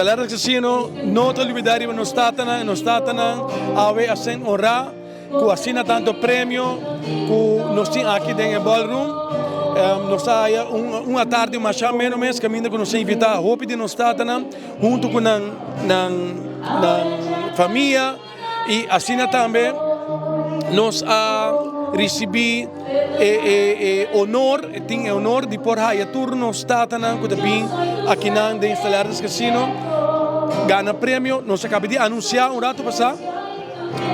Stellaris Casino no ta olbida riba nos tatanan y nos tatanan awe a ser honra cu asina tanto premio cu nos tin aki den e ballroom. Nos ta haya un atardi masha ameno mes caminda cu nos a invita hopi di nos tatanan hunto cu nan nan famia. Y asina tambe nos a ricibi e e honor, tin e honor di por haya tur nos tatanan cu ta bin akinan den Stellaris Casino gana premio. Nos a caba di anuncia un rato pasa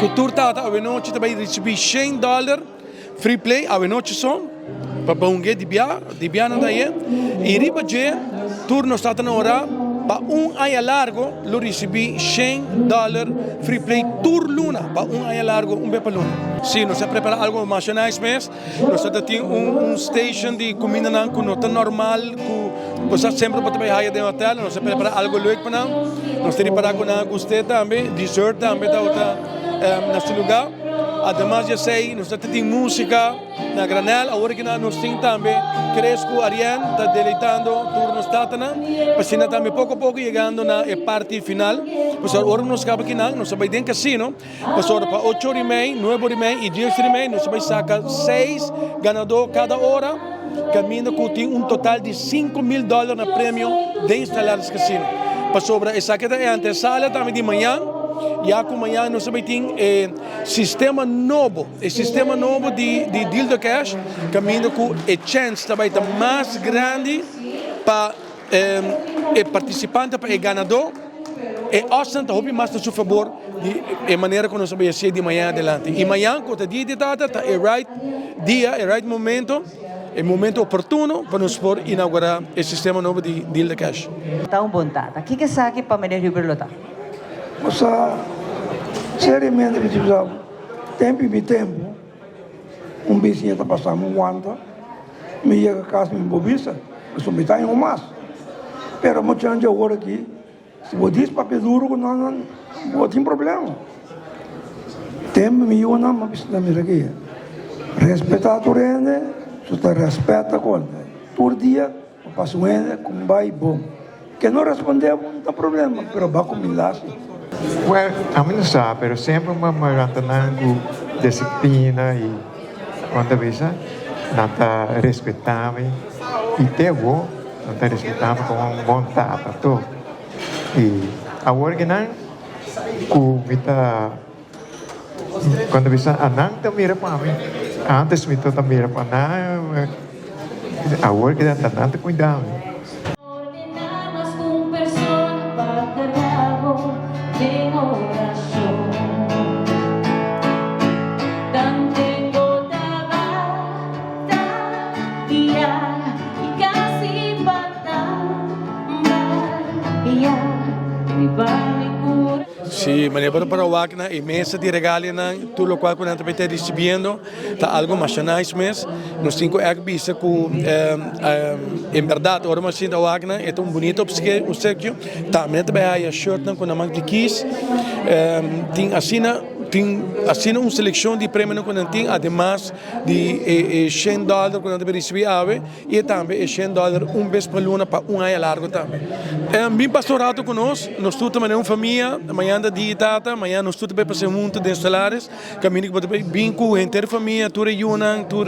cu tur tata awenochi ta bay ricibi shen dollar. Free play awe nochi so pa hungue di bia, di bia nan ta aye y riba dje tur nos tata nan ora pa un aña largo lo ricibi shen dollar free play tur luna pa un aña largo un be pa luna. Si nos a prepara algo masha nice mes, nos ta tin un station di cumindanan cu no ta normal cu bo sa semper bo ta bay haya den hotel, nos a prepara algo leuk pa nan, nos ta ripara cu nan a guste tambe, dessert tambe tabata na su lugar. Ademas di esei nos ta tin músika na granel. Awor aki nos tin tambe Chris ku Ariane ta deleitando tur nos tatanan. Pa asina tambe poko poko yegando na e parti final. Pasobra ora nos kaba akinan nos ta bai den kasino. Pasobra pa ocho ora i mei, nuebe ora i mei i dies ora i mei nos ta bai saka seis ganadó kada ora. Kaminda ku tin un total di 5000 dòler na premio den Stellaris Casino. Pasobra esaki ta e antesala tambe di mañan, ya ku mañan nos ta bai tin e sistema nobo, e sistema nobo di di Deal the Cash, kaminda ku e chèns ta bai ta mas grandi pa e partisipante, pa e ganadó. E òsnan ta hopi mas na su fabor di e manera ku nos a bai hasié di mañan adelante. I mañan ku ta dia di tata ta e right dia, e right momento, e momento oportuno pa nos por inaugurá e sistema nobo di Deal the Cash. Ta un bon tata. Kiko esaki pa Meneer Hubert lo ta? Bo sa, seriamente mi ta bisa bo, tempu i mi tempu, un bisiña ta pasa mi wanta, mi yega kas mi bo bisa, pasobra mi ta haña un mas. Pero muchanan di awor aki, si bo dis papia duru ku nan, nan bo tin problema. Tempu mi yunan mi a bisa nan, mira aki, respetá tur hende, su ta rèspèt ta konta. Tur dia bo pasa un hende ku bai bon. Ke no respondé bo no ta problema, pero ba kumindá si. Well, ami no sa, pero semper mi a lanta nan ku disiplina i kon ta bisa, nan ta respetá mi i te awor nan ta respetá mi komo un bon tata tur. I awor ke nan ku mi ta kon ta bisa, nan ta mira pa mi, antes mi tabata mira pa nan, awor ke nan ta kuida mi. Si, manera bo ta para wak na e mesa di regalonan, tur lokual ku nan ta ta risibiendo ta algo masha nice mes. Nos tin ku èk bisa ku en bèrdat ora bo a sinta wak nan e ta un bunito opsekio. Tambe nan ta bai haya shirtnan ku nan man di kis. Tin asina tin asina un selekshon di premionan ku nan tin ademas di e shen dòler ku nan ta bai risibí awe. I tambe e shen dòler un bes pa luna pa un aña largu tambe. Bin pasa un ratu ku nos, nos tur ta manera un famia, mañana ta dia di tata, mañana nos tur ta bai pasa huntu den Stellaris, kaminda ku bo ta bai bin ku henter famia, tur e yunan, tur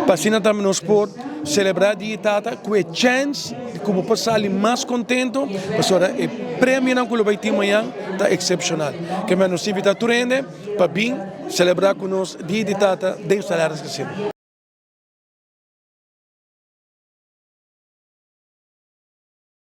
pa asina tambe nos por selebrá dia di tata ku e chèns ku bo por sali mas kontentu, pasobra e premionan ku lo bai tin mañana ta eksepshonal. Ke nos ta invitá tur hende pa bin selebrá ku nos dia di tata den Stellaris Casino.